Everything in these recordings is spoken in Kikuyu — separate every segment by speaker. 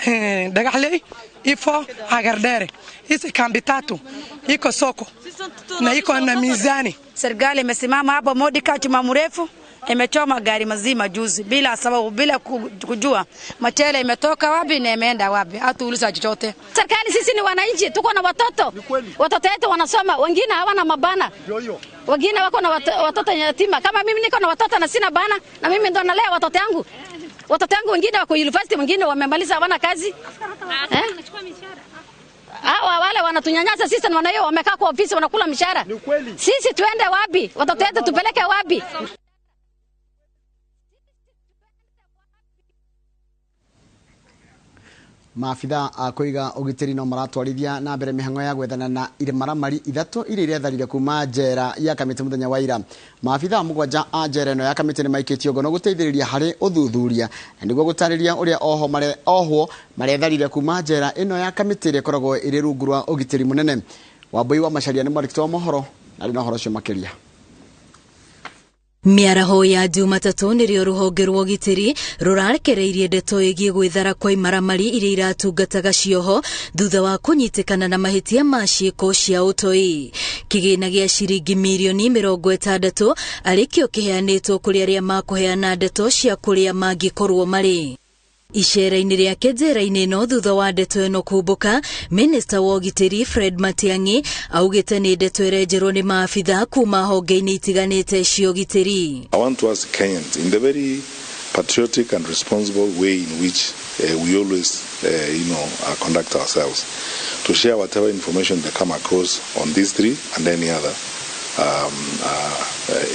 Speaker 1: Dhagaxley, Ifo, Hagardere. Hizi kambi tatu iko soko na iko na mizani.
Speaker 2: Serikali imesimama hapo Modika chuma mrefu imechoma gari mazima juzi bila sababu, bila kujua machele imetoka wapi na imeenda wapi, hatuuliza chochote.
Speaker 3: Serikali, sisi ni wananchi, tuko na watoto, watoto wetu wanasoma, wengine hawana mabana, wengine wako na watoto yatima. Kama mimi niko na watoto na sina bana, na mimi ndo nalea watoto yangu. Watoto yangu wengine wako university, wengine wamemaliza hawana kazi eh? Hawa wale wanatunyanyasa sisi, na wanayo wamekaa kwa ofisi wanakula mishahara. Sisi tuende wapi? Watoto wetu tupeleke wapi?
Speaker 4: Maabitha a kũiga ũgitĩri no maratwarithia na mbere mĩhang'o ya gwethana na imaramari ithatũ iria iretharire kuma njera ya Kamiti mũthenya wa ira. Maabitha mũgwanja a njera ĩno ya Kamiti nĩ maikĩtio ngono gũteithĩrĩria harĩ ũthuthuria na nĩguo gũtarĩria ũrĩa ohwo maretharire kuma njera ĩno ya Kamiti ĩrĩa ĩkoragwo ĩrĩ rungu rwa ũgitĩri mũnene. Wambui wa Macharia nĩ mwandĩki wa mohoro na arĩ na ũhoro ũcio makĩria.
Speaker 5: Mĩaraho ya Jumatatũ nĩrĩo rũhonge rwa ũgitĩri rũrarekereirie ndeto ĩgiĩ gwĩthara kwa imaramari iria iratungataga cioho thutha wa kũnyitĩkana na mahĩtia ma ciĩko cia ũtoi. Kĩgĩna gĩa ciringi mirioni 60 arĩkĩo kĩheanĩtwo kũrĩ arĩa makũheana ndeto cia kũrĩa mangĩkorwo marĩ. Icera-inĩ rĩake njera-inĩ ĩno thutha wa ndeto ĩno kumbũka, minista wa ũgitĩri Fred Matiang'i augĩte nĩ ndeto ĩrenjerwo nĩ maabitha kuma honge-inĩ itiganĩte cia ũgitĩri.
Speaker 6: I want to ask Kenyans in the very patriotic and responsible way in which we always conduct ourselves to share whatever information they come across on these three and any other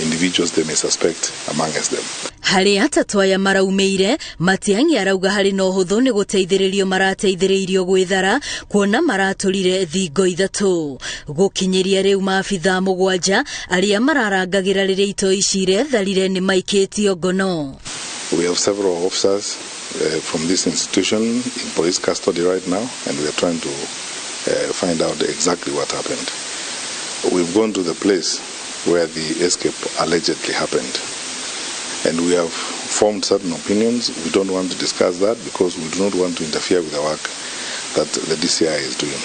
Speaker 6: individuals they may suspect amongst them.
Speaker 5: Harĩ atatũ aya maraumĩire, Matiang'i arauga harĩ na ũhũthũ nĩ gũteithĩrĩrio marateithĩrĩirio gwĩthara kuona maratũrire thingo ithatũ. Gũkinyĩria rĩu maabitha mũgwanja arĩa mararangagĩra rĩrĩa itoi ici iretharire nĩ maikĩtio ngono.
Speaker 6: We have several officers from this institution in police custody right now, and we are trying to find out exactly what happened. We've gone to the place where the escape allegedly happened, and we have formed certain opinions. We don't want to discuss that because we do not want to interfere with the work that the DCI is doing.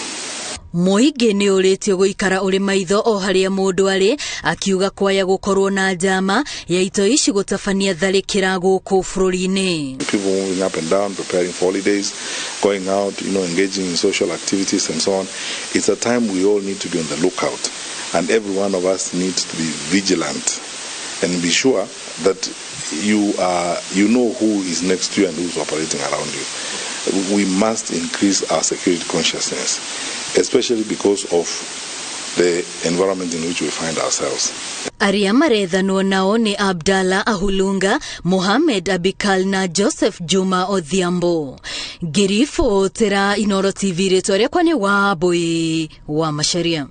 Speaker 5: Mũingĩ nĩ ũrĩtio gũikara ũrĩ maitho o harĩa mũndũ arĩ, akiuga kwaya gũkorwo na njama ya itoi ici gũtabania tharĩkĩra gũkũ bũrũri-inĩ.
Speaker 6: People moving up and down, preparing for holidays, going out, engaging in social activities and so on. It's a time we all need to be on the lookout, and every one of us needs to be vigilant and be sure that you know who is next to you and who's operating around you. We must increase our security consciousness, especially because of the environment in which we find ourselves.
Speaker 5: Arĩa marethanwo nao nĩ Abdallah Ahulunga, Mohamed Abikal na Joseph Juma Odhiambo. Ngĩribotera Inooro TV, rĩtwa rĩakwa nĩ Wambui wa Macharia.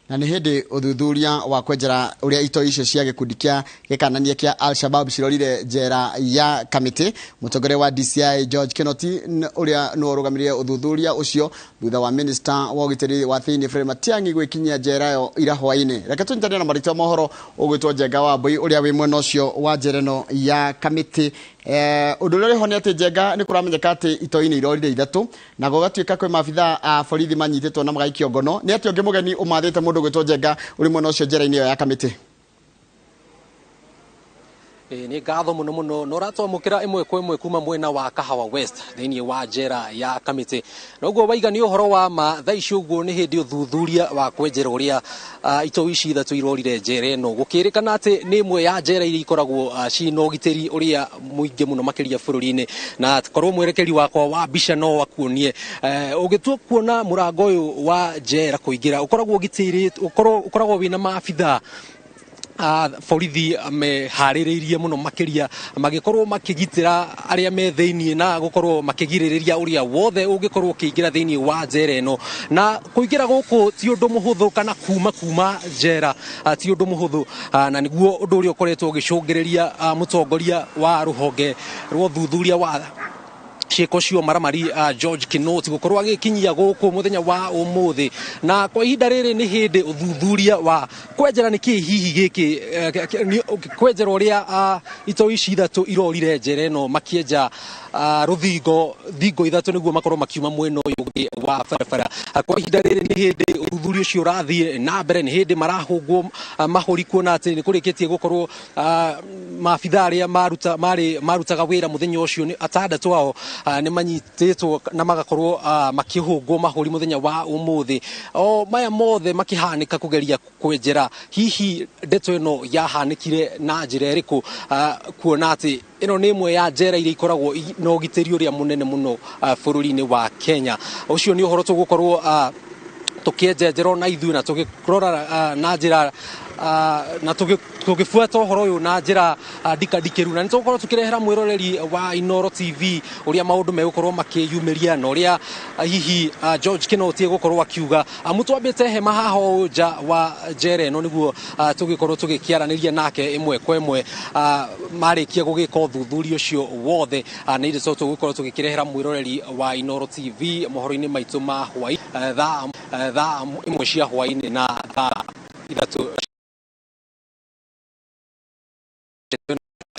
Speaker 4: Na nĩ hĩndĩ ũthuthuria wa kwenjera ũrĩa itoi icio cia gĩkundi kĩa gĩkanania kĩa Al-Shabaab cirorire njera ya Kamiti. Mũtongoria wa DCI George Kinoti ũrĩa nĩwe ũrũgamĩrĩire ũthuthuria ũcio thutha wa minista wa ũgitĩri wa thĩinĩ Fred Matiang'i gwĩkinyia njera ĩyo ira hwaĩ-inĩ. Reke tũnyitanĩre na marĩtwa mohoro ũgwĩtwo Njenga wa Mbui ũrĩa wĩ mwena ũcio wa njera ĩno ya Kamiti. Ũndũ ũrĩa ũrĩ ho nĩ atĩ Njenga nĩ kũramenyeka atĩ itoi nĩ irorire ithatũ na gũgatuĩka kwĩ maabitha a borithi manyitĩtwo na magaikio ngono. Nĩ atĩ ũngĩ mũgeni ũmathĩte mũndũ ũgwĩtwo Njenga ũrĩ mwena ũcio njera-inĩ ĩyo ya Kamiti?
Speaker 7: Nĩ ngatho mũno mũno na ũratwamũkĩra ĩmwe kwa ĩmwe kuma mwena wa Kahawa West thĩinĩ wa njera ya Kamiti. Na ũguo waiga nĩ ũhoro wa ma thaa ici ũguo nĩ hĩndĩ ũthuthuria wa kwenjera ũrĩa itoi ici ithatũ irorire njera ĩno. Gũkĩrĩkana atĩ nĩ ĩmwe ya njera iria ikoragwo ciĩna ũgitĩri ũrĩa mũingĩ mũno makĩria bũrũri-inĩ, na korwo mwerekeri wakwa wa mbica no akuonie. Ũgĩtua kuona mũrango ũyũ wa njera kũingĩra ũkoragwo ũgitĩrĩtwo, ũkoragwo wĩna maabitha borithi meharĩrĩirie mũno makĩria magĩkorwo makĩgitĩra arĩa me thĩinĩ na gũkorwo makĩgirĩrĩria ũrĩa wothe ũngĩkorwo ũkĩingĩra thĩinĩ wa njera ĩno. Na kũingĩra gũkũ ti ũndũ mũhũthũ, kana kuma njera ti ũndũ mũhũthũ, na nĩguo ũndũ ũrĩa ũkoretwo ũgĩcũngĩrĩria mũtongoria wa rũhonge rwa ũthuthuria wa Ciĩko cio maramari George Kinoti gũkorwo agĩkinyia gũkũ mũthenya wa ũmũthĩ, na kwa ihinda rĩrĩ nĩ hĩndĩ ũthuthuria wa kwenjera nĩkĩ hihi gĩkĩ kwenjera ũrĩa itoi ici ithatũ irorire njera ĩno makĩenja rũthingo thingo ithatũ nĩguo makorwo makiuma mwena ũyũ ũngĩ wa barabara. Kwa ihinda rĩrĩ nĩ hĩndĩ ũthuthuria ũcio ũrathiĩ na mbere, nĩ hĩndĩ marahũngwo mahũri kuona atĩ nĩ kũrĩkĩtie gũkorwo maabitha arĩa marutaga wĩra mũthenya ũcio nĩ atandatũ ao nĩ manyitĩtwo na magakorwo makĩhũngwo mahũri mũthenya wa ũmũthĩ. O maya mothe makĩhanĩka kũgeria kwenjera hihi ndeto ĩno yahanĩkire na njĩra ĩrĩkũ, kuona atĩ ĩno nĩ ĩmwe ya njera iria ikoragwo na ũgitĩri ũrĩa mũnene mũno bũrũri-inĩ wa Kenya. Ũcio nĩ ũhoro tũgũkorwo tũkĩenjenjerwo na ithuĩ na tũgĩrora na njĩra na tũgĩbuata ũhoro ũyũ na njĩra ndikandikĩru, na nĩ tũgũkorwo tũkĩrehera mwĩroreri wa Inooro TV ũrĩa maũndũ megũkorwo makĩyumĩria na ũrĩa hihi George Kinoti egũkorwo akiuga. Amu twambĩte hema haha ũũ nja wa njera ĩno nĩguo tũgĩkorwo tũgĩkĩaranĩria nake ĩmwe kwa ĩmwe marĩkia gũgĩka ũthuthuria ũcio wothe. Nĩ ithuĩ tũgũkorwo tũgĩkĩrehera mwĩroreri wa Inooro TV mohoro-inĩ maitũ ma hwaĩ thaa 1 cia hwaĩ-inĩ na thaa 3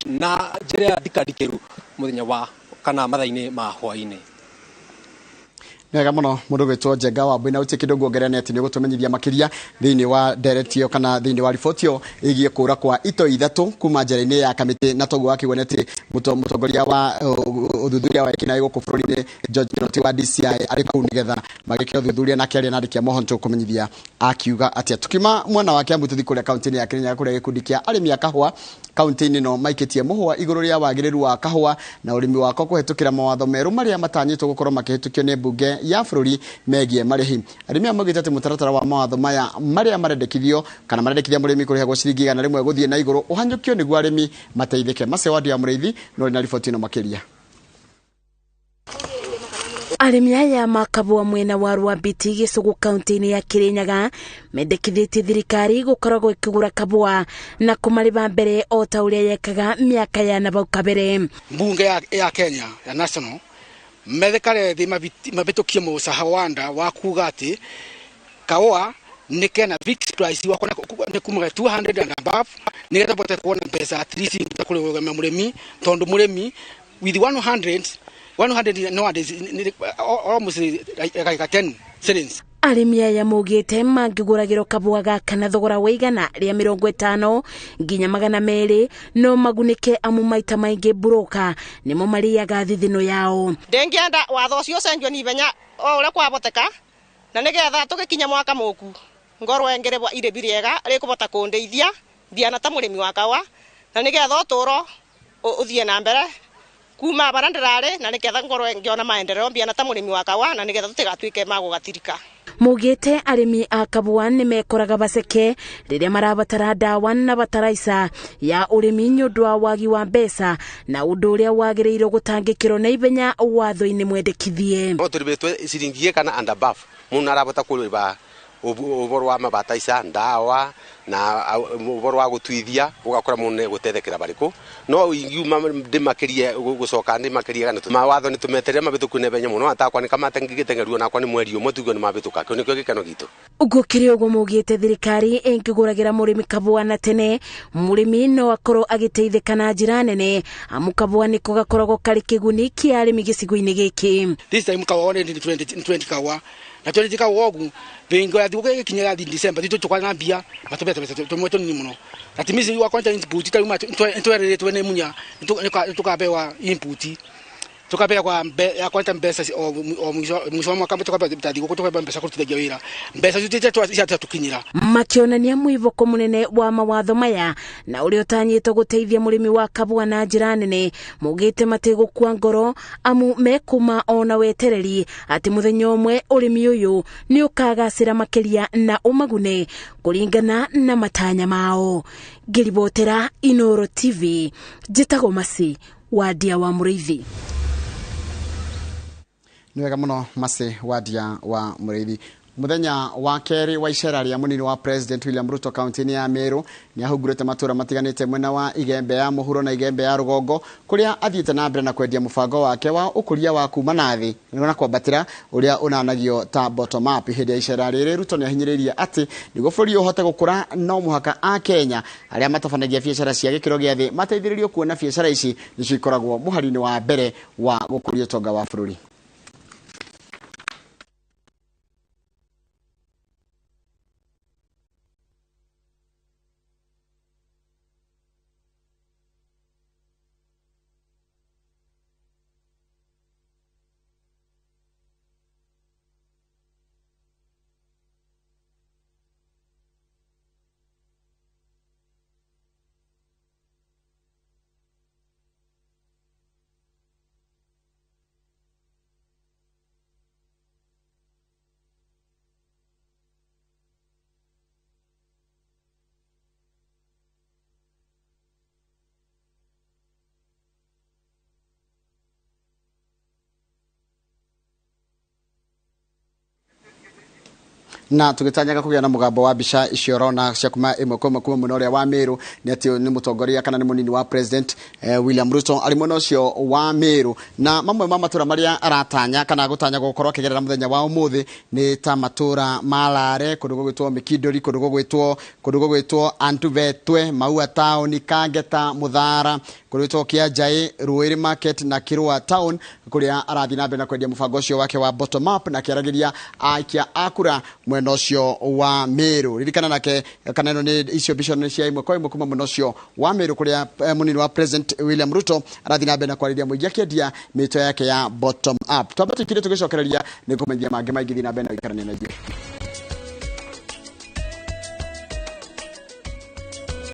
Speaker 7: na njĩra ya ndikandikĩru mũthenya wa kana mathaa-inĩ ma hwaĩ-inĩ.
Speaker 4: Nĩ wega mũno mũndũ gwĩtwo Njenga wa Mbui, na gũtirĩ kĩndũ nguongerera nĩ atĩ nĩ ũgũtũmenyithia makĩria thĩinĩ wa ndereti ĩyo kana thĩinĩ wa riboti ĩyo ĩgiĩ kũra kwa itoi ithatũ kuma njera-inĩ ya Kamĩtĩ, na toguo wakĩigua nĩ atĩ mũtongoria wa ũthuthuria wa ekinaĩ gũkũ bũrũri-inĩ George Kinoti wa DCI arĩ kũu nĩgetha magĩke ũthuthuria, na akĩaria na andĩki a mohoro tũkũmenyithia akiuga atĩa. Tukiuma mwena wa Kiambu tũthiĩ kũrĩa kaunti-inĩ ya Kirinyaga kũrĩa gĩkundi kĩa arĩmi a kahũa kaunti-inĩ ĩno maikĩtie mũhũa igũrũ rĩa wagĩrĩru wa kahũa na ũrĩmi wako kũhetũkĩra mawatho merũ marĩa matanyĩtwo gũkorwo makĩhĩtũkio nĩ mbunge ya bũrũri megiĩ marĩhi. Arĩmi aya maugĩte atĩ mũtaratara wa mawatho maya marĩa marendekithio kana marendekithia mũrĩmi kũrĩhagwo ciringi 100 gũthiĩ na igũrũ ũhanyũkio nĩguo arĩmi mateithĩke. Mace Wadi ya Mũrĩithi no na riboti ĩno makĩria.
Speaker 5: Arĩmi aya makabũa mwena wa Rwambiti gĩcũgũ kaunti-inĩ ya Kirinyaga mendekithĩtie thirikari gũkoragwo ĩkĩgũra kabũa na kũmarĩba mbere o ta ũrĩa yekaga mĩaka ya nabau kabere.
Speaker 8: Mbunge ya Kenya ya National methekare thĩ mabĩtũkie mũcaha wanda wa kuga atĩ kaũa nĩ kena fixed price wa nĩ kumaga 200 and above nĩgetha bote kuona mbeca at least kũrũgamia mũrĩmi, tondũ mũrĩmi with 100 nowadays almost like 10 shillings.
Speaker 5: Arĩmi aya maugĩte mangĩgũragĩrwo kabũa gaka na thogora wa 150 nginya 200 no magunĩke amu maita maingĩ mburũka nĩmo marĩaga thithino yao.
Speaker 9: Ndĩngĩenda watho ũcio ũcenjio nĩ ihenya o ũrĩa kwahoteka, na nĩgetha tũgĩkinya mwaka mũku ngorwo ngĩrĩbwa irĩbi rĩega rĩkũbota kũndeithia mbiana ta mũrĩmi wa kaũa, na nĩgetha ũtũũro ũthiĩ na mbere kuma bara ndĩrarĩ, na nĩgetha ngorwo ngĩona maendeleo mbiana ta mũrĩmi wa kaũa, na nĩgetha tũtigatuĩke ma gũgatirika.
Speaker 5: Mugĩte arĩmi a kabũa nĩ mekoraga baceke rĩrĩa marabatara ndawa na bataraitha ya ũrĩmi nĩ ũndũ wa wagi wa mbeca, na ũndũ ũrĩa wagĩrĩirwo gũtangĩkĩrwo na ihenya watho-inĩ mwendekithie.
Speaker 10: No tũrĩbĩtwe ciringi kana and above mũndũ arabota kũrĩba ũboro wa mabataica ndawa na ũboro wa gũtuithia ũgakora mũndũ nĩegũtethekera barĩkũ, no ingiuma ndĩmakĩrie gũcoka ndĩmakĩrie kana mawatho nĩ tũmeterere mabĩtũku na ihenya mũno atakwa nĩ kamatengĩgĩteng'eruo nakwa nĩ mweri ũmwe tuge nĩ mabĩtũka kĩu nĩkĩo gĩkeno gitũ.
Speaker 5: Gũkĩrĩ ũguo maugĩte thirikari ĩngĩgũragĩra mũrĩmi kabũa na tene mũrĩmi no akorwo agĩteithĩka na njĩra nene, amu kabũa nĩko gakoragwo karĩ kĩguni kĩa arĩmi gĩcigo-inĩ gĩkĩ.
Speaker 8: This time kaũa nĩ 20 kaũa na 20 kaũa ũguo bingo ya thiguku ĩgĩkinya ya December thitũ tũkwa na mbia matũbete tũmwe tũnini mũno atimisi wa kwanta input ta uma twerĩtwe nĩ munya tũkabewa input tukabewa kwa ya kwanta mbeca o mwisho wa mwaka tukabewa thiguku tukabewa mbeca kũrutithagia wĩra mbeca icio ciatukinyĩra.
Speaker 5: Makĩonania mwĩvoko mũnene wa mawatho maya na ũrĩa ũtanyĩtwo gũteithia mũrĩmi wa kabũa na njĩra nene, maugĩte matigũkua ngoro amu mekũma ona wetereri atĩ mũthenya ũmwe ũrĩmi ũyũ nĩ ũkagacĩra makĩria na ũmagune kũringana na matanya mao. Ngĩribotera Inooro TV, njĩtagwo Masi Wadia wa Mũrĩithi.
Speaker 4: Nĩ wega mũno Masi Wadia wa Mũrĩithi. Muthenya wa kerĩ wa icera rĩa mũnini wa President William Ruto kaunti-inĩ ya Meru nĩ ahungurĩte matũra matiganĩte mwena wa Igembe ya mũhuro na Igembe ya rũgongo kũrĩa athiĩte na mbere na kwendia mũbango wake wa ũkũria wa kuma na thĩ na kwambatĩra ũrĩa ũnanagio ta bottom up. Hĩndĩ ya icera rĩrĩ Ruto nĩ ahinyĩrĩirie atĩ nĩguo bũrũri ũhote gũkũra no mũhaka a Kenya arĩa matabanagia biacara cia gĩkĩro gĩa thĩ mateithĩrĩrio kuona biacara ici nĩcio ikoragwo mũhari-inĩ wa mbere wa gũkũria ũtonga wa bũrũri. Na tugitanyaga kugia na mugambo wa mbica icio rona cia kuma imwe kwa imwe kuma mwena uria wa Meru ni ati ni mutongoria kana ni munini wa President William Ruto ari mwena ucio wa Meru. Na mamwe ma matura maria aratanya kana gutanya gukorwo akigerera muthenya wa umuthi ni ta matura ma Lare, kundu gugwitwo Mikinduri, kundu gugwitwo Antuvetwe, Maua Town, Kangeta, Muthara, kundu gwitwo Kianjai, Ruiri Market na Kirua Town, kuria arathi na mbere na kwendia mubango ucio wake wa bottom up na kiaragiria aikia akura mwena ucio wa Meru. Ririkana nake kana ino ni icio mbica ni cia imwe kwa imwe kuma mwena ucio wa Meru kuria munini wa President William Ruto arathi na mbere na kwariria muingi akiendia mito yake ya bottom up. Twambe tukire tugicokereria ni kumenyithia mangi maingi thi na mbere na gũikarania na ithuĩ.